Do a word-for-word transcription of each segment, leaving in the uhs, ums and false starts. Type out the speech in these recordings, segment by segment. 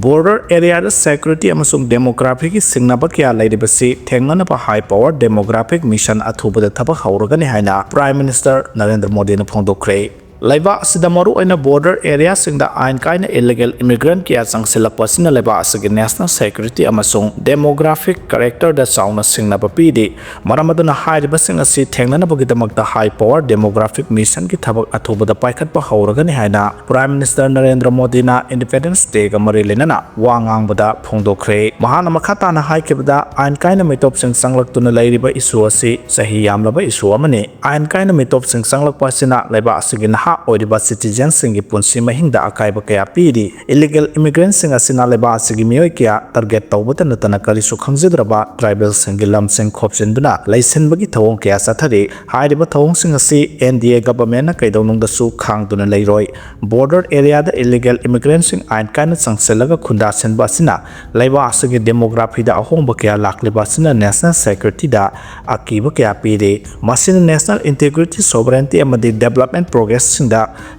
Border areaꯗ security ꯑꯃꯁꯨꯡ demographyꯒꯤ ꯁꯤꯡꯅꯕ ꯀꯌꯥ ꯂꯩꯔꯤꯕꯁꯤ ꯊꯦꯡꯅꯅꯕ high power demographic mission ꯑꯊꯨꯕꯗ ꯊꯕꯛ ꯍꯧꯔꯒꯅꯤ ꯍꯥꯏꯅ Prime Minister ꯅꯔꯦꯟꯗ꯭ꯔ ꯃꯣꯗꯤꯅ ꯐꯣꯡꯗꯣꯛꯈ꯭ꯔꯦ꯫ ꯂꯩꯕꯥꯛ ꯑꯁꯤꯗ ꯃꯔꯨꯑꯣꯏꯅ border areaꯁꯤꯡꯗ ꯑꯥꯏꯟ ꯀꯥꯏꯅ illegal immigrant ꯀꯌꯥ ꯆꯪꯁꯤꯜꯂꯛꯄ ꯑꯁꯤꯅ ꯂꯩꯕꯥꯛ ꯑꯁꯤꯒꯤ national security ꯑꯃꯁꯨꯡ demographic characterꯗ ꯆꯥꯎꯅ ꯁꯤꯡꯅꯕ ꯄꯤꯔꯤ꯫ ꯃꯔꯝ ꯑꯗꯨꯅ ꯍꯥꯏꯔꯤꯕꯁꯤꯡ ꯑꯁꯤ ꯊꯦꯡꯅꯅꯕꯒꯤꯗꯃꯛꯇ high power demographic missionꯒꯤ ꯊꯕꯛ ꯑꯊꯨꯕꯗ ꯄꯥꯏꯈꯠꯄ ꯍꯧꯔꯒꯅꯤ ꯍꯥꯏꯅ Prime Minister ꯅꯔꯦꯟꯗ꯭ꯔ ꯃꯣꯗꯤꯅ Independence Dayꯒ ꯃꯔꯤ ꯂꯩꯅꯅ ꯋꯥ ꯉꯥꯡꯕꯗ ꯐꯣꯡꯗꯣꯛꯈ꯭ꯔꯦ꯫ ꯃꯍꯥꯛꯅ ꯃꯈꯥ ꯇꯥꯅ ꯍꯥꯏꯈꯤꯕꯗ, ꯑꯥꯏꯟ ꯀꯥꯏꯅ ꯃꯤꯇꯣꯞꯁꯤꯡ ꯆꯪꯂꯛꯇꯨꯅ ꯂꯩꯔꯤꯕ issue ꯑꯁꯤ ꯆꯍꯤ ꯌꯥꯝꯂꯕ issue ꯑꯃꯅꯤ꯫ ꯑꯥꯏꯟ ꯀꯥꯏꯅ ꯃꯤꯇꯣꯞꯁꯤꯡ ꯆꯪꯂꯛꯄ ꯑꯁꯤꯅ ꯂꯩꯕꯥꯛ ꯑꯁꯤꯒꯤ ꯅꯍꯥ ꯑꯣꯏꯔꯤꯕ citizenꯁꯤꯡꯒꯤ ꯄꯨꯟꯁꯤ ꯃꯍꯤꯡꯗ ꯑꯀꯥꯏꯕ ꯀꯌꯥ ꯄꯤꯔꯤ꯫ Illegal immigrantꯁꯤꯡ ꯑꯁꯤꯅ ꯂꯩꯕꯥꯛ ꯑꯁꯤꯒꯤ ꯃꯤꯑꯣꯏ ꯀꯌꯥ target ꯇꯧꯕꯇ ꯅꯠꯇꯅ ꯀꯔꯤꯁꯨ ꯈꯪꯖꯗ꯭ꯔꯕ tribalꯁꯤꯡꯒꯤ ꯂꯝꯁꯤꯡ ꯈꯣꯞꯆꯤꯟꯗꯨꯅ ꯂꯩꯁꯤꯟꯕꯒꯤ ꯊꯧꯑꯣꯡ ꯀꯌꯥ ꯆꯠꯊꯔꯤ꯫ ꯍꯥꯏꯔꯤꯕ ꯊꯧꯑꯣꯡꯁꯤꯡ ꯑꯁꯤ N D A governmentꯅ ꯀꯩꯗꯧꯅꯨꯡꯗꯁꯨ ꯈꯥꯡꯗꯨꯅ ꯂꯩꯔꯣꯏ꯫ Border areaꯗ illegal immigrantꯁꯤꯡ ꯑꯥꯏꯟ ꯀꯥꯏꯅ ꯆꯪꯁꯤꯜꯂꯒ ꯈꯨꯟꯗꯥꯁꯤꯟꯕ ꯑꯁꯤꯅ ꯂꯩꯕꯥꯛ ꯑꯁꯤꯒꯤ demographyꯗ ꯑꯍꯣꯡꯕ ꯀꯌꯥ ꯂꯥꯛꯂꯤꯕ ꯑꯁꯤꯅ national securityꯗ ꯑꯀꯤꯕ ꯀꯌꯥ ꯄꯤꯔꯤ꯫ ꯃꯁꯤꯅ national integrity, sovereignty ꯑꯃꯗꯤ development progressꯁꯤꯡꯗ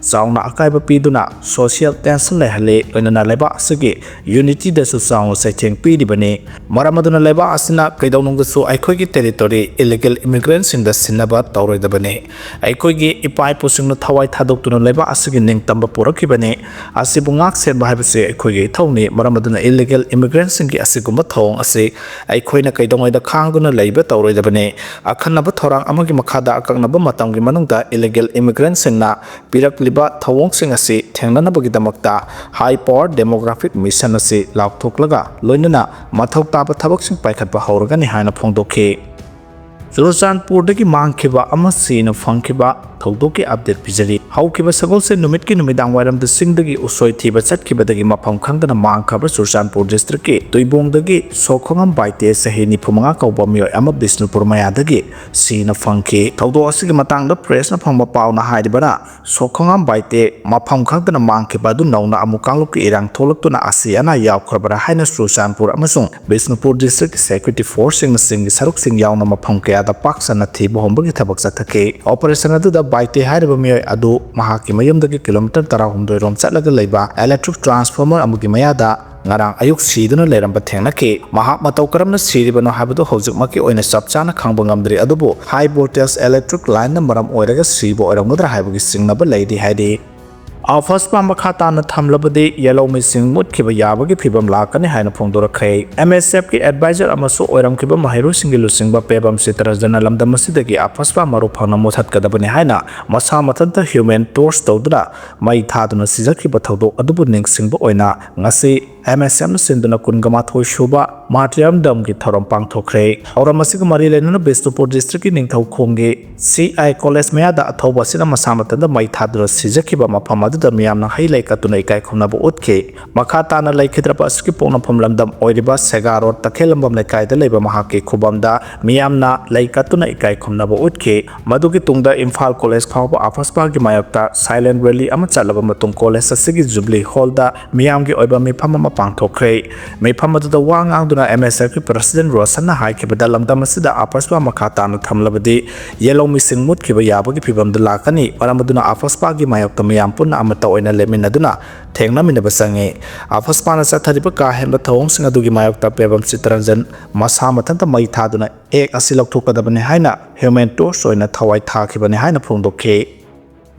ꯆꯥꯎꯅ ꯑꯀꯥꯏꯕ ꯄꯤꯗꯨꯅ social tension ꯂꯩꯍꯜꯂꯤ, ꯂꯣꯏꯅꯅ ꯂꯩꯕꯥꯛ ꯑꯁꯤꯒꯤ unityꯗꯁꯨ ꯆꯥꯎꯅ ꯆꯩꯊꯦꯡ ꯄꯤꯔꯤꯕꯅꯤ꯫ ꯃꯔꯝ ꯑꯗꯨꯅ ꯂꯩꯕꯥꯛ ꯑꯁꯤꯅ ꯀꯩꯗꯧꯅꯨꯡꯗꯁꯨ ꯑꯩꯈꯣꯏꯒꯤ territory illegal immigrantꯁꯤꯡꯗ ꯁꯤꯟꯅꯕ ꯇꯧꯔꯣꯏꯗꯕꯅꯤ꯫ ꯑꯩꯈꯣꯏꯒꯤ ꯏꯄꯥ ꯏꯄꯨꯁꯤꯡꯅ ꯊꯋꯥꯏ ꯊꯥꯗꯣꯛꯇꯨꯅ ꯂꯩꯕꯥꯛ ꯑꯁꯤꯒꯤ ꯅꯤꯡꯇꯝꯕ ꯄꯨꯔꯛꯈꯤꯕꯅꯤ꯫ ꯑꯁꯤꯕꯨ ꯉꯥꯛ ꯁꯦꯟꯕ ꯍꯥꯏꯕꯁꯤ ꯑꯩꯈꯣꯏꯒꯤ ꯏꯊꯧꯅꯤ꯫ ꯃꯔꯝ ꯑꯗꯨꯅ illegal immigrantꯁꯤꯡꯒꯤ ꯑꯁꯤꯒꯨꯝꯕ ꯊꯧꯑꯣꯡ ꯑꯁꯤ ꯑꯩꯈꯣꯏꯅ ꯀꯩꯗꯧꯉꯩꯗ ꯈꯥꯡꯗꯨꯅ ꯂꯩꯕ ꯇꯧꯔꯣꯏꯗꯕꯅꯤ꯫ ꯑꯈꯟꯅꯕ ꯊꯧꯔꯥꯡ ꯑꯃꯒꯤ ꯃꯈꯥꯗ ꯑꯀꯛꯅꯕ ꯃꯇꯝꯒꯤ ꯃꯅꯨꯡꯗ illegal immigrantꯁꯤꯡꯅ ꯄꯤꯔꯛꯂꯤꯕ ꯊꯧꯑꯣꯡꯁꯤꯡ ꯑꯁꯤ ꯊꯦꯡꯅꯅꯕꯒꯤꯗꯃꯛꯇ high power demographic mission ꯑꯁꯤ ꯂꯥꯎꯊꯣꯛꯂꯒ ꯂꯣꯏꯅꯅ ꯃꯊꯧ ꯇꯥꯕ ꯊꯕꯛꯁꯤꯡ ꯄꯥꯏꯈꯠꯄ ꯍꯧꯔꯒꯅꯤ ꯍꯥꯏꯅ ꯐꯣꯡꯗꯣꯛꯈꯤ꯫ ꯆꯨꯔꯆꯥꯟꯄꯨꯔꯗꯒꯤ ꯃꯥꯡꯈꯤꯕ ꯑꯃ ꯁꯤꯅ ꯐꯪꯈꯤꯕ ꯊꯧꯗꯣꯛꯀꯤ update ꯄꯤꯖꯔꯤ꯫ ꯍꯧꯈꯤꯕ ꯁꯒꯣꯜꯁꯦꯟ ꯅꯨꯃꯤꯠꯀꯤ ꯅꯨꯃꯤꯗꯥꯡ ꯋꯥꯏꯔꯝꯗ ꯆꯤꯡꯗꯒꯤ ꯎꯁꯣꯏ ꯊꯤꯕ ꯆꯠꯈꯤꯕꯗꯒꯤ ꯃꯐꯝ ꯈꯪꯗꯅ ꯃꯥꯡꯈ꯭ꯔꯕ ꯆꯨꯔꯆꯥꯟꯄꯨꯔ districtꯀꯤ ꯇꯨꯏꯕꯣꯡꯗꯒꯤ ꯁꯣꯈꯣꯉꯝ ꯕꯥꯏꯇꯦ, ꯆꯍꯤ ꯅꯤꯐꯨ ꯃꯉꯥ ꯀꯧꯕ ꯃꯤꯑꯣꯏ ꯑꯃ ꯕꯤꯁꯅꯨꯄꯨꯔ ꯃꯌꯥꯗꯒꯤ ꯁꯤꯅ ꯐꯪꯈꯤ꯫ ꯊꯧꯗꯣꯛ ꯑꯁꯤꯒꯤ ꯃꯇꯥꯡꯗ pressꯅ ꯐꯪꯕ ꯄꯥꯎꯅ ꯍꯥꯏꯔꯤꯕꯅ, ꯁꯣꯈꯣꯉꯥꯝ ꯕꯥꯏꯇꯦ ꯃꯐꯝ ꯈꯪꯗꯅ ꯃꯥꯡꯈꯤꯕ ꯑꯗꯨ ꯅꯧꯅ ꯑꯃꯨꯛ ꯀꯥꯡꯂꯨꯞꯀꯤ ꯏꯔꯥꯡ ꯊꯣꯛꯂꯛꯇꯨꯅ ꯑꯁꯤ ꯑꯅꯥ ꯌꯥꯎꯈ꯭ꯔꯕꯔꯥ ꯍꯥꯏꯅ ꯆꯨꯔꯆꯥꯟꯄꯨꯔ ꯑꯃꯁꯨꯡ ꯕꯤꯁꯅꯨꯄꯨꯔ districtꯀꯤ security forceꯁꯤꯡꯅ ꯆꯤꯡꯒꯤ ꯁꯔꯨꯛꯁꯤꯡ ꯌꯥꯎꯅ ꯃꯐꯝ ꯀꯌꯥꯗ ꯄꯥꯛ ꯁꯟꯅ ꯊꯤꯕ ꯍꯨꯝꯕꯒꯤ ꯊꯕꯛ ꯆꯠꯊꯈꯤ꯫ Operation ꯑꯗꯨꯗ ꯕꯥꯏꯇꯦ ꯍꯥꯏꯔꯤꯕ ꯃꯤꯑꯣꯏ ꯑꯗꯨ ꯃꯍꯥꯛꯀꯤ ꯃꯌꯨꯝꯗꯒꯤ kilometre ꯇꯔꯥꯍꯨꯝꯗꯣꯏ ꯔꯣꯝ ꯆꯠꯂꯒ ꯂꯩꯕ electric transformer ꯑꯃꯒꯤ ꯃꯌꯥꯗ ꯉꯔꯥꯡ ꯑꯌꯨꯛ ꯁꯤꯗꯨꯅ ꯂꯩꯔꯝꯕ ꯊꯦꯡꯅꯈꯤ꯫ ꯃꯍꯥꯛ ꯃꯇꯧ ꯀꯔꯝꯅ ꯁꯤꯔꯤꯕꯅꯣ ꯍꯥꯏꯕꯗꯨ ꯍꯧꯖꯤꯛꯃꯛꯀꯤ ꯑꯣꯏꯅ ꯆꯞ ꯆꯥꯅ ꯈꯪꯕ ꯉꯝꯗ꯭ꯔꯤ, ꯑꯗꯨꯕꯨ high voltage electric lineꯅ ꯃꯔꯝ ꯑꯣꯏꯔꯒ ꯁꯤꯕ ꯑꯣꯏꯔꯝꯒꯗ꯭ꯔꯥ ꯍꯥꯏꯕꯒꯤ ꯆꯤꯡꯅꯕ ꯂꯩꯔꯤ ꯍꯥꯏꯔꯤ꯫ ꯑꯐꯁꯄꯥ ꯃꯈꯥ ꯇꯥꯅ ꯊꯝꯂꯕꯗꯤ ꯌꯦꯜꯍꯧꯃꯤꯁꯤꯡ ꯃꯨꯠꯈꯤꯕ ꯌꯥꯕꯒꯤ ꯐꯤꯕꯝ ꯂꯥꯛꯀꯅꯤ ꯍꯥꯏꯅ ꯐꯣꯡꯗꯣꯔꯛꯈ꯭ꯔꯦ꯫ MSFꯀꯤ advisor ꯑꯃꯁꯨ ꯑꯣꯏꯔꯝꯈꯤꯕ ꯃꯍꯩꯔꯣꯏꯁꯤꯡꯒꯤ ꯂꯨꯆꯤꯡꯕ ꯄꯦꯕꯝ ꯆꯤꯇꯔꯟꯖꯟꯅ ꯂꯝꯗꯝ ꯑꯁꯤꯗꯒꯤ ꯑꯐꯁꯄꯥ ꯃꯔꯨ ꯐꯪꯅ ꯃꯨꯊꯠꯀꯗꯕꯅꯤ ꯍꯥꯏꯅ ꯃꯁꯥ ꯃꯊꯟꯇ human torch ꯇꯧꯗꯨꯅ ꯃꯩ ꯊꯥꯗꯨꯅ ꯁꯤꯖꯈꯤꯕ ꯊꯧꯗꯣꯛ ꯑꯗꯨꯕꯨ ꯅꯤꯡꯁꯤꯡꯕ ꯑꯣꯏꯅ ꯉꯁꯤ MSFꯅ ꯁꯤꯟꯗꯨꯅ ꯀꯨꯟꯒ ꯃꯥꯊꯣꯏ ꯁꯨꯕ martyrdom ꯒꯤ ꯊꯧꯔꯝ ꯄꯥꯡꯊꯣꯛꯈ꯭ꯔꯦ꯫ ꯊꯧꯔꯝ ꯑꯁꯤꯒ ꯃꯔꯤ ꯂꯩꯅꯅ ꯕꯤꯁꯅꯨꯄꯨꯔ district ꯀꯤ ꯅꯤꯡꯊꯧꯈꯣꯡꯒꯤ CI college ꯃꯌꯥꯗ ꯑꯊꯧꯕ ꯑꯁꯤꯅ ꯃꯁꯥ ꯃꯊꯟꯇ ꯃꯩ ꯊꯥꯗꯨꯅ ꯁꯤꯖꯈꯤꯕ ꯃꯐꯝ ꯑꯗꯨꯗ ꯃꯤꯌꯥꯝꯅ ꯍꯩ ꯂꯩ ꯀꯠꯇꯨꯅ ꯏꯀꯥꯏ ꯈꯨꯝꯅꯕ ꯎꯠꯈꯤ꯫ ꯃꯈꯥ ꯇꯥꯅ ꯂꯩꯈꯤꯗ꯭ꯔꯕ ꯑꯁꯤꯒꯤ ꯄꯣꯛꯅꯐꯝ ꯂꯝꯗꯝ ꯑꯣꯏꯔꯤꯕ ꯁꯦꯒꯥ ꯔꯣꯗ ꯇꯈꯦꯜꯂꯝꯕꯝ ꯂꯩꯀꯥꯏꯗ ꯂꯩꯕ ꯃꯍꯥꯛꯀꯤ ꯈꯨꯕꯝꯗ ꯃꯤꯌꯥꯝꯅ ꯂꯩ ꯀꯠꯇꯨꯅ ꯏꯀꯥꯏ ꯈꯨꯝꯅꯕ ꯎꯠꯈꯤ꯫ ꯃꯗꯨꯒꯤ ꯇꯨꯡꯗ ꯏꯝꯐꯥꯜ college ꯐꯥꯎꯕ ꯑꯐꯁꯄꯥꯒꯤ ꯃꯥꯌꯣꯛꯇ silent rally ꯑꯃ ꯆꯠꯂꯕ ꯃꯇꯨꯡ college ꯑꯁꯤꯒꯤ Jubilee hall ꯗ ꯃꯤꯌꯥꯝꯒꯤ ꯑꯣꯏꯕ ꯃꯤꯐꯝ ꯑꯃ ꯄꯥꯡꯊꯣꯛꯈ꯭ꯔꯦ꯫ ꯃꯤꯐꯝ ꯑꯗꯨꯗ ꯋꯥ ꯉꯥꯡꯗꯨꯅ MSFꯀꯤ president ꯔꯣꯁꯟꯅ ꯍꯥꯏꯈꯤꯕꯗ ꯂꯝꯗꯝ ꯑꯁꯤꯗ ꯑꯐꯁꯄꯥ ꯃꯈꯥ ꯇꯥꯅ ꯊꯝꯂꯕꯗꯤ ꯌꯦꯜꯍꯧꯃꯤꯁꯤꯡ ꯃꯨꯠꯈꯤꯕ ꯌꯥꯕꯒꯤ ꯐꯤꯕꯝꯗ ꯂꯥꯛꯀꯅꯤ, ꯃꯔꯝ ꯑꯗꯨꯅ ꯑꯐꯁꯄꯥꯒꯤ ꯃꯥꯌꯣꯛꯇ ꯃꯤꯌꯥꯝ ꯄꯨꯟꯅ ꯑꯃꯠꯇ ꯑꯣꯏꯅ ꯂꯦꯞꯃꯤꯟꯅꯗꯨꯅ ꯊꯦꯡꯅꯃꯤꯟꯅꯕ ꯆꯪꯉꯤ꯫ ꯑꯐꯁꯄꯥꯅ ꯆꯠꯊꯔꯤꯕ ꯀꯥ ꯍꯦꯟꯕ ꯊꯧꯑꯣꯡꯁꯤꯡ ꯑꯗꯨꯒꯤ ꯃꯥꯌꯣꯛꯇ ꯄꯦꯕꯝ ꯆꯤꯇꯔꯟꯖꯟ ꯃꯁꯥ ꯃꯊꯟꯇ ꯃꯩ ꯊꯥꯗꯨꯅ ꯑꯦꯛ ꯑꯁꯤ ꯂꯧꯊꯣꯛꯀꯗꯕꯅꯤ ꯍꯥꯏꯅ human torch ꯑꯣꯏꯅ ꯊꯋꯥꯏ ꯊꯥꯈꯤꯕꯅꯤ ꯍꯥꯏꯅ ꯐꯣꯡꯗꯣꯛꯈꯤ꯫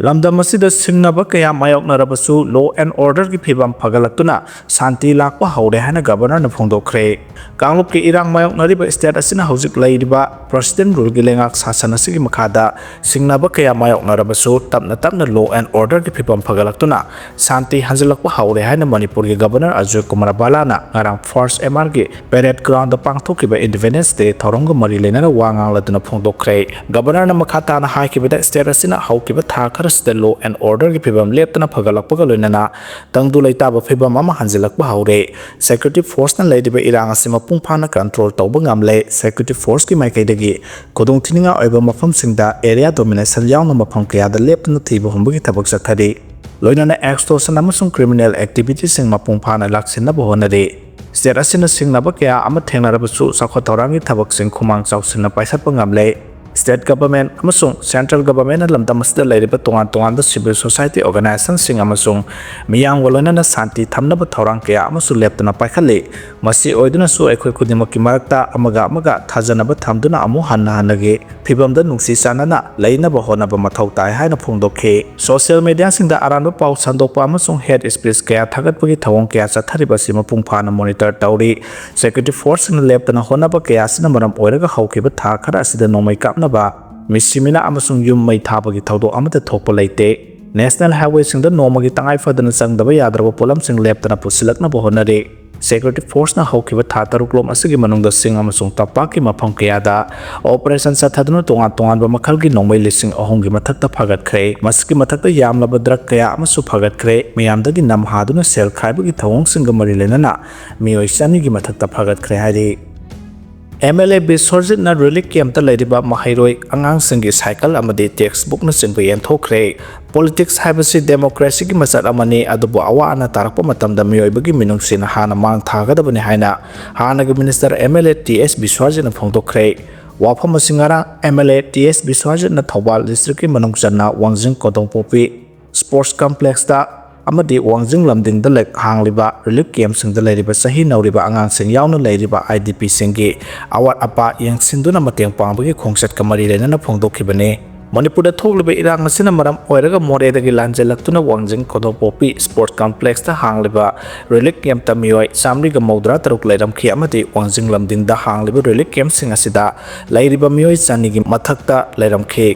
ꯂꯝꯗꯝ ꯑꯁꯤꯗ ꯁꯤꯡꯅꯕ ꯀꯌꯥ ꯃꯥꯌꯣꯛꯅꯔꯕꯁꯨ law and order ꯒꯤ ꯐꯤꯕꯝ ꯐꯒꯠꯂꯛꯇꯨꯅ ꯁꯥꯟꯇꯤ ꯂꯥꯛꯄ ꯍꯧꯔꯦ ꯍꯥꯏꯅ governorꯅ ꯐꯣꯡꯗꯣꯛꯈ꯭ꯔꯦ꯫ ꯀꯥꯡꯂꯨꯞꯀꯤ ꯏꯔꯥꯡ ꯃꯥꯌꯣꯛꯅꯔꯤꯕ state ꯑꯁꯤꯅ ꯍꯧꯖꯤꯛ ꯂꯩꯔꯤꯕ president rule ꯒꯤ ꯂꯩꯉꯥꯛ ꯁꯥꯁꯟ ꯑꯁꯤꯒꯤ ꯃꯈꯥꯗ ꯁꯤꯡꯅꯕ ꯀꯌꯥ ꯃꯥꯌꯣꯛꯅꯔꯕꯁꯨ ꯇꯞꯅ ꯇꯞꯅ law and order ꯒꯤ ꯐꯤꯕꯝ ꯐꯒꯠꯂꯛꯇꯨꯅ ꯁꯥꯟꯇꯤ ꯍꯟꯖꯤꯜꯂꯛꯄ ꯍꯧꯔꯦ ꯍꯥꯏꯅ ꯃꯅꯤꯄꯨꯔꯒꯤ governor ꯑꯖꯣꯏ ꯀꯨꯃꯥꯔ ꯕꯥꯂꯥꯅ ꯉꯔꯥꯡ first M R ꯒꯤ parade ground ꯗ ꯄꯥꯡꯊꯣꯛꯈꯤꯕ Independence Day ꯊꯧꯔꯝꯒ ꯃꯔꯤ ꯂꯩꯅꯅ ꯋꯥ ꯉꯥꯡꯂꯗꯨꯅ ꯐꯣꯡꯗꯣꯛꯈ꯭ꯔꯦ꯫ Governorꯅ ꯃꯈꯥ ꯇꯥꯅ ꯍꯥꯏꯈꯤꯕꯗ state ꯑꯁꯤꯅ ꯍꯧꯈꯤꯕ ꯊꯥ ꯈꯔꯁꯤꯗ law and order ꯒꯤ ꯐꯤꯕꯝ ꯂꯦꯞꯇꯅ ꯐꯒꯠꯂꯛꯄꯒ ꯂꯣꯏꯅꯅ ꯇꯪꯗꯨ ꯂꯩꯇꯥꯕ ꯐꯤꯕꯝ ꯑꯃ ꯍꯟꯖꯤꯜꯂꯛꯄ ꯍꯧꯔꯦ꯫ Security force ꯅ ꯂꯩꯔꯤꯕ ꯏꯔꯥꯡ ꯑꯁꯤ ꯃꯄꯨꯡ ꯐꯥꯅ control ꯇꯧꯕ ꯉꯝꯂꯦ꯫ Security force ꯀꯤ ꯃꯥꯏꯀꯩꯗꯒꯤ ꯈꯨꯗꯣꯡꯊꯤꯅꯤꯡꯉꯥꯏ ꯑꯣꯏꯕ ꯃꯐꯝꯁꯤꯡꯗ area domination ꯌꯥꯎꯅ ꯃꯐꯝ ꯀꯌꯥꯗ ꯂꯦꯞꯇꯅ ꯊꯤꯕ ꯍꯨꯝꯕꯒꯤ ꯊꯕꯛ ꯆꯠꯊꯔꯤ꯫ ꯂꯣꯏꯅꯅ extortion ꯑꯃꯁꯨꯡ criminal activity ꯁꯤꯡ ꯃꯄꯨꯡ ꯐꯥꯅ ꯂꯥꯛꯁꯤꯟꯅꯕ ꯍꯣꯠꯅꯔꯤ꯫ State ꯑꯁꯤꯅ ꯁꯤꯡꯅꯕ ꯀꯌꯥ ꯑꯃ ꯊꯦꯡꯅꯔꯕꯁꯨ ꯆꯥꯎꯈꯠ ꯊꯧꯔꯥꯡꯒꯤ ꯊꯕꯛꯁꯤꯡ ꯈꯨꯃꯥꯡ ꯆꯥꯎꯁꯤꯟꯅ ꯄꯥꯏꯈꯠꯄ ꯉꯝꯂꯦ꯫ State government ꯑꯃꯁꯨꯡ central governmentꯅ ꯂꯝꯗꯝ ꯑꯁꯤꯗ ꯂꯩꯔꯤꯕ ꯇꯣꯉꯥꯟ ꯇꯣꯉꯥꯟꯕ civil society organizationꯁꯤꯡ ꯑꯃꯁꯨꯡ ꯃꯤꯌꯥꯝꯒ ꯂꯣꯏꯅꯅ ꯁꯥꯟꯇꯤ ꯊꯝꯅꯕ ꯊꯧꯔꯥꯡ ꯀꯌꯥ ꯑꯃꯁꯨ ꯂꯦꯞꯇꯅ ꯄꯥꯏꯈꯠꯂꯤ꯫ ꯃꯁꯤ ꯑꯣꯏꯗꯨꯅꯁꯨ ꯑꯩꯈꯣꯏ ꯈꯨꯗꯤꯡꯃꯛꯀꯤ ꯃꯔꯛꯇ ꯑꯃꯒ ꯑꯃꯒ ꯊꯥꯖꯅꯕ ꯊꯝꯗꯨꯅ ꯑꯃꯨꯛ ꯍꯟꯅ ꯍꯟꯅꯒꯤ ꯐꯤꯕꯝꯗ ꯅꯨꯡꯁꯤ ꯆꯥꯟꯅꯅ ꯂꯩꯅꯕ ꯍꯣꯠꯅꯕ ꯃꯊꯧ ꯇꯥꯏ ꯍꯥꯏꯅ ꯐꯣꯡꯗꯣꯛꯈꯤ꯫ Social mediaꯁꯤꯡꯗ ꯑꯔꯥꯟꯕ ꯄꯥꯎ ꯁꯟꯗꯣꯛꯄ ꯑꯃꯁꯨꯡ hate speech ꯀꯌꯥ ꯊꯥꯒꯠꯄꯒꯤ ꯊꯧꯑꯣꯡ ꯀꯌꯥ ꯆꯠꯊꯔꯤꯕ ꯑꯁꯤ ꯃꯄꯨꯡ ꯐꯥꯅ monitor ꯇꯧꯔꯤ꯫ Security forceꯁꯤꯡꯅ ꯂꯦꯞꯇꯅ ꯍꯣꯠꯅꯕ ꯀꯌꯥ ꯑꯁꯤꯅ ꯃꯔꯝ ꯑꯣꯏꯔꯒ ꯍꯧꯈꯤꯕ ꯊꯥ ꯈꯔ ꯑꯁꯤꯗ ꯅꯣꯡꯃꯩ ꯀꯥꯞꯅꯕ, ꯃꯤꯁꯤꯃꯤꯅ ꯑꯃꯁꯨꯡ ꯌꯨꯝ ꯃꯩ ꯊꯥꯕꯒꯤ ꯊꯧꯗꯣꯛ ꯑꯃꯠꯇ ꯊꯣꯛꯄ ꯂꯩꯇꯦ꯫ National highwayꯁꯤꯡꯗ ꯅꯣꯡꯃꯒꯤ ꯇꯉꯥꯏ ꯐꯗꯅ ꯆꯪꯗꯕ ꯌꯥꯗ꯭ꯔꯕ ꯄꯣꯠꯂꯝꯁꯤꯡ ꯂꯦꯞꯇꯅ ꯄꯨꯁꯤꯜꯂꯛꯅꯕ ꯍꯣꯠꯅꯔꯤ꯫ Security forceꯅ ꯍꯧꯈꯤꯕ ꯊꯥ ꯇꯔꯨꯛ ꯂꯣꯝ ꯑꯁꯤꯒꯤ ꯃꯅꯨꯡꯗ ꯆꯤꯡ ꯑꯃꯁꯨꯡ ꯇꯝꯄꯥꯛꯀꯤ ꯃꯐꯝ ꯀꯌꯥꯗ operation ꯆꯠꯊꯗꯨꯅ ꯇꯣꯉꯥꯟ ꯇꯣꯉꯥꯟꯕ ꯃꯈꯜꯒꯤ ꯅꯣꯡꯃꯩ ꯂꯤꯁꯤꯡ ꯑꯍꯨꯝꯒꯤ ꯃꯊꯛꯇ ꯐꯥꯒꯠꯈ꯭ꯔꯦ꯫ ꯃꯁꯤꯒꯤ ꯃꯊꯛꯇ ꯌꯥꯝꯂꯕ drug ꯀꯌꯥ ꯑꯃꯁꯨ ꯐꯥꯒꯠꯈ꯭ꯔꯦ꯫ ꯃꯤꯌꯥꯝꯗꯒꯤ ꯅꯝ ꯍꯥꯗꯨꯅ ꯁꯦꯜ ꯈꯥꯏꯕꯒꯤ ꯊꯧꯑꯣꯡꯁꯤꯡꯒ ꯃꯔꯤ ꯂꯩꯅꯅ ꯃꯤꯑꯣꯏ ꯆꯅꯤꯒꯤ ꯃꯊꯛꯇ ꯐꯥꯒꯠꯈ꯭ꯔꯦ ꯍꯥꯏꯔꯤ꯫ MLA ꯕꯤꯁ꯭ꯋꯔꯖꯤꯠꯅ relief campꯇ ꯂꯩꯔꯤꯕ ꯃꯍꯩꯔꯣꯏ ꯑꯉꯥꯡꯁꯤꯡꯒꯤ cycle ꯑꯃꯗꯤ textbookꯅꯆꯤꯡꯕ ꯌꯦꯟꯊꯣꯛꯈ꯭ꯔꯦ꯫ Politics ꯍꯥꯏꯕꯁꯤ democracyꯒꯤ ꯃꯆꯠ ꯑꯃꯅꯤ, ꯑꯗꯨꯕꯨ ꯑꯋꯥ ꯑꯅꯥ ꯇꯥꯔꯛꯄ ꯃꯇꯝꯗ ꯃꯤꯑꯣꯏꯕꯒꯤ ꯃꯤꯅꯨꯡꯁꯤꯅ ꯍꯥꯟꯅ ꯃꯥꯡ ꯊꯥꯒꯗꯕꯅꯤ ꯍꯥꯏꯅ ꯍꯥꯟꯅꯒꯤ minister MLA ꯇꯤ ꯑꯦꯁ ꯕꯤꯁ꯭ꯋꯔꯖꯤꯠꯅ ꯐꯣꯡꯗꯣꯛꯈ꯭ꯔꯦ꯫ ꯋꯥꯐꯝ ꯑꯁꯤ ꯉꯔꯥꯡ MLA ꯇꯤ ꯑꯦꯁ ꯕꯤꯁ꯭ꯋꯔꯖꯤꯠꯅ ꯊꯧꯕꯥꯜ districtꯀꯤ ꯃꯅꯨꯡ ꯆꯟꯅ ꯋꯥꯡꯖꯤꯡ ꯀꯣꯗꯣꯡꯄꯣꯛꯄꯤ sports complexꯇ ꯑꯃꯗꯤ ꯋꯥꯡꯖꯤꯡ ꯂꯝꯗꯤꯡꯗ ꯂꯩ-, ꯍꯥꯡꯂꯤꯕ relief campꯁꯤꯡꯗ ꯂꯩꯔꯤꯕ ꯆꯍꯤ ꯅꯧꯔꯤꯕ ꯑꯉꯥꯡꯁꯤꯡ ꯌꯥꯎꯅ ꯂꯩꯔꯤꯕ IDPꯁꯤꯡꯒꯤ ꯑꯋꯥꯠ ꯑꯄꯥ ꯌꯦꯡꯁꯤꯟꯗꯨꯅ ꯃꯇꯦꯡ ꯄꯥꯡꯕꯒꯤ ꯈꯣꯡꯆꯠꯀ ꯃꯔꯤ ꯂꯩꯅꯅ ꯐꯣꯡꯗꯣꯛꯈꯤꯕꯅꯤ꯫ ꯃꯅꯤꯄꯨꯔꯗ ꯊꯣꯛꯂꯤꯕ ꯏꯔꯥꯡ ꯑꯁꯤꯅ ꯃꯔꯝ ꯑꯣꯏꯔꯒ ꯃꯣꯔꯦꯗꯒꯤ ꯂꯥꯟꯖꯦꯜꯂꯛꯇꯨꯅ ꯋꯥꯡꯖꯤꯡ ꯀꯣꯗꯣꯡꯄꯣꯛꯄꯤ sports complexꯇ ꯍꯥꯡꯂꯤꯕ relief campꯇ ꯃꯤꯑꯣꯏ ꯆꯥꯃꯔꯤꯒ ꯃꯧꯗ꯭ꯔꯥ ꯇꯔꯨꯛ ꯂꯩꯔꯝꯈꯤ ꯑꯃꯗꯤ ꯋꯥꯡꯖꯤꯡ ꯂꯝꯗꯤꯡꯗ ꯍꯥꯡꯂꯤꯕ relief campꯁꯤꯡ ꯑꯁꯤꯗ ꯂꯩꯔꯤꯕ ꯃꯤꯑꯣꯏ ꯆꯅꯤꯒꯤ ꯃꯊꯛꯇ ꯂꯩꯔꯝꯈꯤ꯫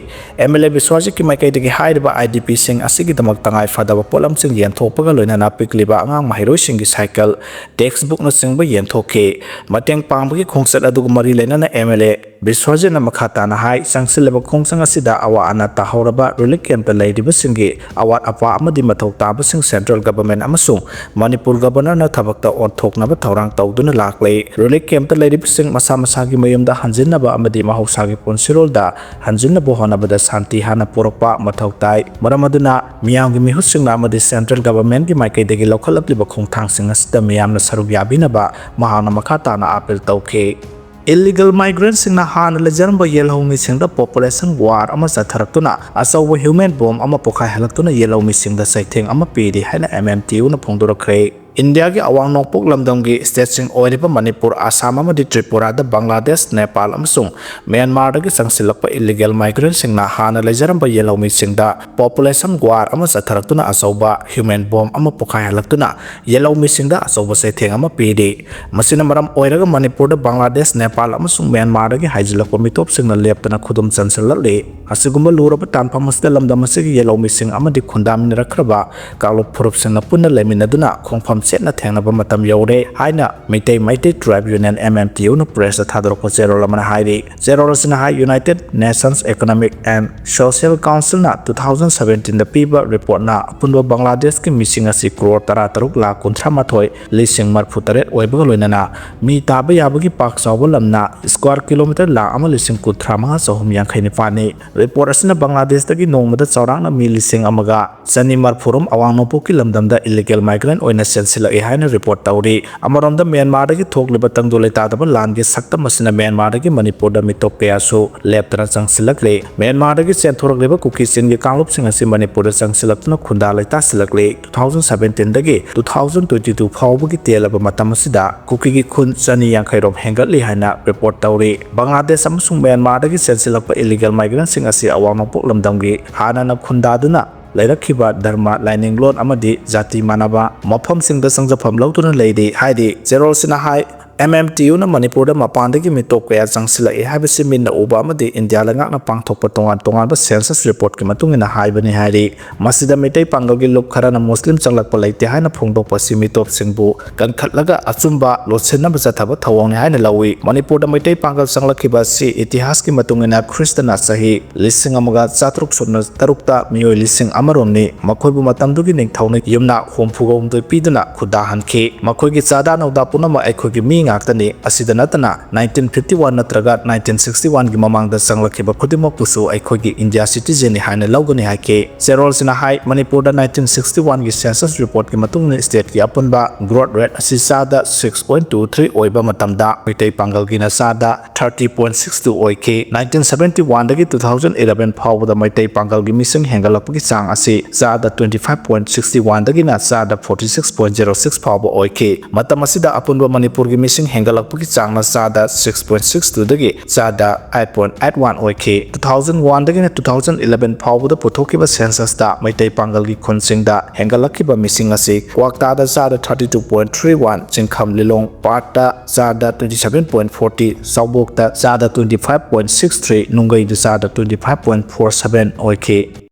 MLA ꯕꯤꯁ꯭ꯋꯔꯖꯤꯠꯀꯤ ꯃꯥꯏꯀꯩꯗꯒꯤ ꯍꯥꯏꯔꯤꯕ IDPꯁꯤꯡ ꯑꯁꯤꯒꯤꯗꯃꯛ ꯇꯉꯥꯏ ꯐꯗꯕ ꯄꯣꯠꯂꯝꯁꯤꯡ ꯌꯦꯟꯊꯣꯛꯄꯒ ꯂꯣꯏꯅꯅ ꯄꯤꯛꯂꯤꯕ ꯑꯉꯥꯡ ꯃꯍꯩꯔꯣꯏꯁꯤꯡꯒꯤ cycle, textbookꯅꯆꯤꯡꯕ ꯌꯦꯟꯊꯣꯛꯈꯤ꯫ ꯃꯇꯦꯡ ꯄꯥꯡꯕꯒꯤ ꯈꯣꯡꯆꯠ ꯑꯗꯨꯒ ꯃꯔꯤ ꯂꯩꯅꯅ MLA ꯕꯤꯁ꯭ꯋꯔꯖꯤꯠꯅ ꯃꯈꯥ ꯇꯥꯅ ꯍꯥꯏ, ꯆꯪꯁꯤꯜꯂꯤꯕ ꯈꯣꯡꯖꯪ ꯑꯁꯤꯗ ꯑꯋꯥ ꯑꯅꯥ ꯇꯥꯍꯧꯔꯕ relief campꯇ ꯂꯩꯔꯤꯕꯁꯤꯡꯒꯤ ꯑꯋꯥꯠ ꯑꯄꯥ ꯑꯃꯗꯤ ꯃꯊꯧ ꯇꯥꯕꯁꯤꯡ central government ꯑꯃꯁꯨꯡ ꯃꯅꯤꯄꯨꯔ governorꯅ ꯊꯕꯛꯇ ꯑꯣꯟꯊꯣꯛꯅꯕ ꯊꯧꯔꯥꯡ ꯇꯧꯗꯨꯅ ꯂꯥꯛꯂꯤ꯫ Relief campꯇ ꯂꯩꯔꯤꯕꯁꯤꯡ ꯃꯁꯥ ꯃꯁꯥꯒꯤ ꯃꯌꯨꯝꯗ ꯍꯟꯖꯤꯟꯅꯕ ꯑꯃꯗꯤ ꯃꯍꯧꯁꯥꯒꯤ ꯄꯨꯟꯁꯤꯔꯣꯜꯗ ꯍꯟꯖꯤꯟꯅꯕ ꯍꯣꯠꯅꯕꯗ ꯁꯥꯟꯇꯤ ꯍꯥꯟꯅ ꯄꯨꯔꯛꯄ ꯃꯊꯧ ꯇꯥꯏ꯫ ꯃꯔꯝ ꯑꯗꯨꯅ ꯃꯤꯌꯥꯝꯒꯤ ꯃꯤꯍꯨꯠꯁꯤꯡꯅ ꯑꯃꯗꯤ central governmentꯀꯤ ꯃꯥꯏꯀꯩꯗꯒꯤ ꯂꯧꯈꯠꯂꯛꯂꯤꯕ ꯈꯣꯡꯊꯥꯡꯁꯤꯡ ꯑꯁꯤꯗ ꯃꯤꯌꯥꯝꯅ ꯁꯔꯨꯛ ꯌꯥꯕꯤꯅꯕ ꯃꯍꯥꯛꯅ ꯃꯈꯥ ꯇꯥꯅ appeal ꯇꯧꯈꯤ꯫ Illegal migrantꯁꯤꯡꯅ ꯍꯥꯟꯅ ꯂꯩꯖꯔꯝꯕ ꯌꯦꯜꯍꯧꯃꯤꯁꯤꯡꯗ population war ꯑꯃ ꯆꯠꯊꯔꯛꯇꯨꯅ ꯑꯆꯧꯕ human bomb ꯑꯃ ꯄꯣꯈꯥꯏꯍꯜꯂꯛꯇꯨꯅ ꯌꯦꯜꯍꯧꯃꯤꯁꯤꯡꯗ ꯆꯩꯊꯦꯡ ꯑꯃ ꯄꯤꯔꯤ ꯍꯥꯏꯅ M M T Uꯅ ꯐꯣꯡꯗꯣꯔꯛꯈ꯭ꯔꯦ꯫ ꯏꯟꯗꯤꯌꯥꯒꯤ ꯑꯋꯥꯡ ꯅꯣꯡꯄꯣꯛ ꯂꯝꯗꯝꯒꯤ stateꯁꯤꯡ ꯑꯣꯏꯔꯤꯕ ꯃꯅꯤꯄꯨꯔ, ꯑꯁꯥꯝ ꯑꯃꯗꯤ ꯇ꯭ꯔꯤꯄꯨꯔꯥꯗ ꯕꯪꯒ꯭ꯂꯥꯗꯦꯁ, ꯅꯦꯄꯥꯜ ꯑꯃꯁꯨꯡ ꯃ꯭ꯌꯥꯟꯃꯥꯔꯗꯒꯤ ꯆꯪꯁꯤꯜꯂꯛꯄ illegal migrantꯁꯤꯡꯅ ꯍꯥꯟꯅ ꯂꯩꯖꯔꯝꯕ ꯌꯦꯜꯍꯧꯃꯤꯁꯤꯡꯗ population war ꯑꯃ ꯆꯠꯊꯔꯛꯇꯨꯅ ꯑꯆꯧꯕ human bomb ꯑꯃ ꯄꯣꯈꯥꯏꯍꯜꯂꯛꯇꯨꯅ ꯌꯦꯜꯍꯧꯃꯤꯁꯤꯡꯗ ꯑꯆꯧꯕ ꯆꯩꯊꯦꯡ ꯑꯃ ꯄꯤꯔꯤ꯫ ꯃꯁꯤꯅ ꯃꯔꯝ ꯑꯣꯏꯔꯒ ꯃꯅꯤꯄꯨꯔꯗ ꯕꯪꯒ꯭ꯂꯥꯗꯦꯁ, ꯅꯦꯄꯥꯜ ꯑꯃꯁꯨꯡ ꯃ꯭ꯌꯥꯟꯃꯥꯔꯗꯒꯤ ꯍꯥꯏꯖꯤꯜꯂꯛꯄ ꯃꯤꯇꯣꯞꯁꯤꯡꯅ ꯂꯦꯞꯇꯅ ꯈꯨꯗꯨꯝ ꯆꯟꯁꯤꯜꯂꯛꯂꯤ꯫ ꯑꯁꯤꯒꯨꯝꯕ ꯂꯨꯔꯕ ꯇꯥꯟꯐꯝ ꯑꯁꯤꯗ ꯂꯝꯗꯝ ꯑꯁꯤꯒꯤ ꯌꯦꯜꯍꯧꯃꯤꯁꯤꯡ ꯑꯃꯗꯤ ꯈꯨꯟꯗꯥꯃꯤꯟꯅꯔꯛꯈ꯭ꯔꯕ ꯀꯥꯡꯂꯨꯞ ꯐꯨꯔꯨꯞꯁꯤꯡꯅ ꯄꯨꯟꯅ ꯂꯩꯃꯤꯟꯅꯗꯨꯅ ꯈꯣꯡꯐꯝ ꯆꯦꯠꯅ ꯊꯦꯡꯅꯕ ꯃꯇꯝ ꯌꯧꯔꯦ ꯍꯥꯏꯅ Meitei Migrant Tribes Union, M M T Uꯅ pressꯇ ꯊꯥꯗꯣꯔꯛꯄ ꯆꯦꯔꯣꯜ ꯑꯃꯅ ꯍꯥꯏꯔꯤ꯫ ꯆꯦꯔꯣꯜ ꯑꯁꯤꯅ ꯍꯥꯏ, United Nations Economic and Social Councilꯅ two thousand seventeenꯗ ꯄꯤꯕ reportꯅ ꯑꯄꯨꯟꯕ ꯕꯪꯒ꯭ꯂꯥꯗꯦꯁꯀꯤ ꯃꯤꯁꯤꯡ ꯑꯁꯤ ꯀ꯭ꯔꯣꯔ ꯇꯔꯥꯇꯔꯨꯛ ꯂꯥꯈ ꯀꯨꯟꯊ꯭ꯔꯥ ꯃꯥꯊꯣꯏ ꯂꯤꯁꯤꯡ ꯃꯔꯤꯐꯨ ꯇꯔꯦꯠ ꯑꯣꯏꯕꯒ ꯂꯣꯏꯅꯅ ꯃꯤ ꯇꯥꯕ ꯌꯥꯕꯒꯤ ꯄꯥꯛ ꯆꯥꯎꯕ ꯂꯝꯅ square kilometre ꯂꯥꯈ ꯑꯃ ꯂꯤꯁꯤꯡ ꯀꯨꯟꯊ꯭ꯔꯥ ꯃꯉꯥ ꯆꯍꯨꯝ ꯌꯥꯡꯈꯩ ꯅꯤꯄꯥꯜꯅꯤ꯫ Report ꯑꯁꯤꯅ ꯕꯪꯒ꯭ꯂꯥꯗꯦꯁꯇꯒꯤ ꯅꯣꯡꯃꯗ ꯆꯥꯎꯔꯥꯛꯅ ꯃꯤ ꯂꯤꯁꯤꯡ ꯑꯃꯒ ꯆꯅꯤ ꯃꯔꯤꯐꯨꯔꯣꯝ ꯑꯋꯥꯡ ꯅꯣꯡꯄꯣꯛꯀꯤ ꯂꯝꯗꯝꯗ illegal migrant ꯑꯣꯏꯅ ꯆꯦꯟꯁꯤꯜꯂꯛꯏ ꯍꯥꯏꯅ report ꯇꯧꯔꯤ꯫ ꯑꯃꯔꯣꯝꯗ ꯃ꯭ꯌꯥꯟꯃꯥꯔꯗꯒꯤ ꯊꯣꯛꯂꯤꯕ ꯇꯪꯗꯨ ꯂꯩꯇꯥꯗꯕ ꯂꯥꯟꯒꯤ ꯁꯛꯇꯝ ꯑꯁꯤꯅ ꯃ꯭ꯌꯥꯟꯃꯥꯔꯗꯒꯤ ꯃꯅꯤꯄꯨꯔꯗ ꯃꯤꯇꯣꯞ ꯀꯌꯥꯁꯨ ꯂꯦꯞꯇꯅ ꯆꯪꯁꯤꯜꯂꯛꯂꯤ꯫ ꯃ꯭ꯌꯥꯟꯃꯥꯔꯗꯒꯤ ꯆꯦꯟꯊꯣꯔꯛꯂꯤꯕ ꯀꯨꯀꯤ ꯆꯤꯟꯒꯤ ꯀꯥꯡꯂꯨꯞꯁꯤꯡ ꯑꯁꯤ ꯃꯅꯤꯄꯨꯔꯗ ꯆꯪꯁꯤꯜꯂꯛꯇꯨꯅ ꯈꯨꯟꯗꯥ ꯂꯩꯇꯥꯁꯤꯜꯂꯛꯂꯤ꯫ Two thousand seventeenꯗꯒꯤ two thousand twenty-two ꯐꯥꯎꯕꯒꯤ ꯇꯦꯜꯂꯕ ꯃꯇꯝ ꯑꯁꯤꯗ ꯀꯨꯀꯤꯒꯤ ꯈꯨꯟ ꯆꯅꯤ ꯌꯥꯡꯈꯩ ꯔꯣꯝ ꯍꯦꯟꯒꯠꯂꯤ ꯍꯥꯏꯅ report ꯇꯧꯔꯤ꯫ ꯕꯪꯒ꯭ꯂꯥꯗꯦꯁ ꯑꯃꯁꯨꯡ ꯃ꯭ꯌꯥꯟꯃꯥꯔꯗꯒꯤ ꯆꯦꯟꯁꯤꯜꯂꯛꯄ illegal migrantꯁꯤꯡ ꯑꯁꯤ ꯑꯋꯥꯡ ꯅꯣꯡꯄꯣꯛ ꯂꯝꯗꯝꯒꯤ ꯍꯥꯟꯅꯅ ꯈꯨꯟꯗꯥꯗꯨꯅ ꯂꯩꯔꯛꯈꯤꯕ ꯙꯔꯃ, ꯂꯥꯏꯅꯤꯡꯂꯣꯟ ꯑꯃꯗꯤ ꯖꯥꯇꯤ ꯃꯥꯟꯅꯕ ꯃꯐꯝꯁꯤꯡꯗ ꯆꯪꯖꯐꯝ ꯂꯧꯗꯨꯅ ꯂꯩꯔꯤ ꯍꯥꯏꯔꯤ꯫ ꯆꯦꯔꯣꯜꯁꯤꯅ ꯍꯥꯏ, M M T Uꯅ ꯃꯅꯤꯄꯨꯔꯗ ꯃꯄꯥꯟꯗꯒꯤ ꯃꯤꯇꯣꯞ ꯀꯌꯥ ꯆꯪꯁꯤꯜꯂꯛꯏ ꯍꯥꯏꯕꯁꯤ ꯃꯤꯠꯅ ꯎꯕ ꯑꯃꯗꯤ ꯏꯟꯗꯤꯌꯥ ꯂꯩꯉꯥꯛꯅ ꯄꯥꯡꯊꯣꯛꯄ ꯇꯣꯉꯥꯟ ꯇꯣꯉꯥꯟꯕ census reportꯀꯤ ꯃꯇꯨꯡ ꯏꯟꯅ ꯍꯥꯏꯕꯅꯤ ꯍꯥꯏꯔꯤ꯫ ꯃꯁꯤꯗ ꯃꯩꯇꯩ ꯄꯥꯡꯒꯜꯒꯤ ꯂꯨꯞ ꯈꯔꯅ ꯃꯨꯁꯂꯤꯝ ꯆꯪꯂꯛꯄ ꯂꯩꯇꯦ ꯍꯥꯏꯅ ꯐꯣꯡꯗꯣꯛꯄ ꯑꯁꯤ ꯃꯤꯇꯣꯞꯁꯤꯡꯕꯨ ꯀꯟꯈꯠꯂꯒ ꯑꯆꯨꯝꯕ ꯂꯣꯠꯁꯤꯟꯅꯕ ꯆꯠꯊꯕ ꯊꯧꯑꯣꯡꯅꯤ ꯍꯥꯏꯅ ꯂꯧꯏ꯫ ꯃꯅꯤꯄꯨꯔꯗ ꯃꯩꯇꯩ ꯄꯥꯡꯒꯜ ꯆꯪꯂꯛꯈꯤꯕ ꯑꯁꯤ ꯏꯇꯤꯍꯥꯁꯀꯤ ꯃꯇꯨꯡ ꯏꯟꯅ ꯈ꯭ꯔꯤꯁꯇꯅ ꯆꯍꯤ ꯂꯤꯁꯤꯡ ꯑꯃꯒ ꯆꯥꯇ꯭ꯔꯨꯛ ꯁꯨꯞꯅ ꯇꯔꯨꯛꯇ ꯃꯤꯑꯣꯏ ꯂꯤꯁꯤꯡ ꯑꯃꯔꯣꯝꯅꯤ꯫ ꯃꯈꯣꯏꯕꯨ ꯃꯇꯝꯗꯨꯒꯤ ꯅꯤꯡꯊꯧꯅ ꯌꯨꯝꯅꯥꯛ ꯍꯨꯝꯐꯨꯒ ꯍꯨꯝꯗꯣꯏ ꯄꯤꯗꯨꯅ ꯈꯨꯟꯗꯥꯍꯟꯈꯤ꯫ ꯃꯈꯣꯏꯒꯤ ꯆꯥꯗꯥ ꯅꯧꯗꯥ ꯄꯨꯝꯅꯃꯛ ꯑꯩꯈꯣꯏꯒꯤ ꯃꯤ ꯉꯥꯛꯇꯅꯤ꯫ ꯑꯁꯤꯗ ꯅꯠꯇꯅ nineteen fifty one ꯅꯠꯇ꯭ꯔꯒ nineteen sixty one ꯒꯤ ꯃꯃꯥꯡꯗ ꯆꯪꯂꯛꯈꯤꯕ ꯈꯨꯗꯤꯡꯃꯛꯄꯨꯁꯨ ꯑꯩꯈꯣꯏꯒꯤ ꯏꯟꯗꯤꯌꯥ citizen ꯅꯤ ꯍꯥꯏꯅ ꯂꯧꯒꯅꯤ ꯍꯥꯏꯈꯤ꯫ ꯆꯦꯔꯣꯜꯁꯤꯅ ꯍꯥꯏ, ꯃꯅꯤꯄꯨꯔꯗ nineteen sixty one ꯒꯤ census report ꯀꯤ ꯃꯇꯨꯡ ꯏꯟꯅ state ꯀꯤ ꯑꯄꯨꯟꯕ growth rate ꯑꯁꯤ ꯆꯥꯗ six point two three ꯑꯣꯏꯕ ꯃꯇꯝꯗ, ꯃꯩꯇꯩ ꯄꯥꯡꯒꯜꯒꯤꯅ ꯆꯥꯗ thirty point six two ꯑꯣꯏꯈꯤ꯫ nineteen seventy one ꯗꯒꯤ two thousand eleven ꯐꯥꯎꯕꯗ ꯃꯩꯇꯩ ꯄꯥꯡꯒꯜꯒꯤ ꯃꯤꯁꯤꯡ ꯍꯦꯟꯒꯠꯂꯛꯄꯒꯤ ꯆꯥꯡ ꯑꯁꯤ ꯆꯥꯗ twenty five point sixty one ꯗꯒꯤꯅ ꯆꯥꯗ forty six point zero six ꯐꯥꯎꯕ ꯑꯣꯏꯈꯤ꯫ ꯃꯇꯝ ꯑꯁꯤꯗ ꯑꯄꯨꯟꯕ ꯃꯅꯤꯄꯨꯔꯒꯤ ꯃꯤꯁꯤꯡ ꯍꯦꯟꯒꯠꯂꯛꯄꯒꯤ ꯆꯥꯡꯅ ꯆꯥꯗ six point six two ꯗꯒꯤ ꯆꯥꯗ eight point eight one ꯑꯣꯏꯈꯤ꯫ two thousand one ꯗꯒꯤꯅ two thousand eleven ꯐꯥꯎꯕꯗ ꯄꯨꯊꯣꯛꯈꯤꯕ census ꯇ ꯃꯩꯇꯩ ꯄꯥꯡꯒꯜꯒꯤ ꯈꯨꯟꯁꯤꯡꯗ ꯍꯦꯟꯒꯠꯂꯛꯈꯤꯕ ꯃꯤꯁꯤꯡ ꯑꯁꯤ ꯀ꯭ꯋꯥꯛꯇꯥꯗ ꯆꯥꯗ thirty two point three one, ꯆꯤꯡꯈꯝ ꯂꯤꯂꯣꯡ ꯄꯥꯔꯠꯇ ꯆꯥꯗ twenty seven point forty, ꯆꯥꯎꯕꯣꯛꯇ ꯆꯥꯗ twenty five point six three, ꯅꯨꯡꯒꯩꯗ ꯆꯥꯗ twenty five point four seven ꯑꯣꯏꯈꯤ꯫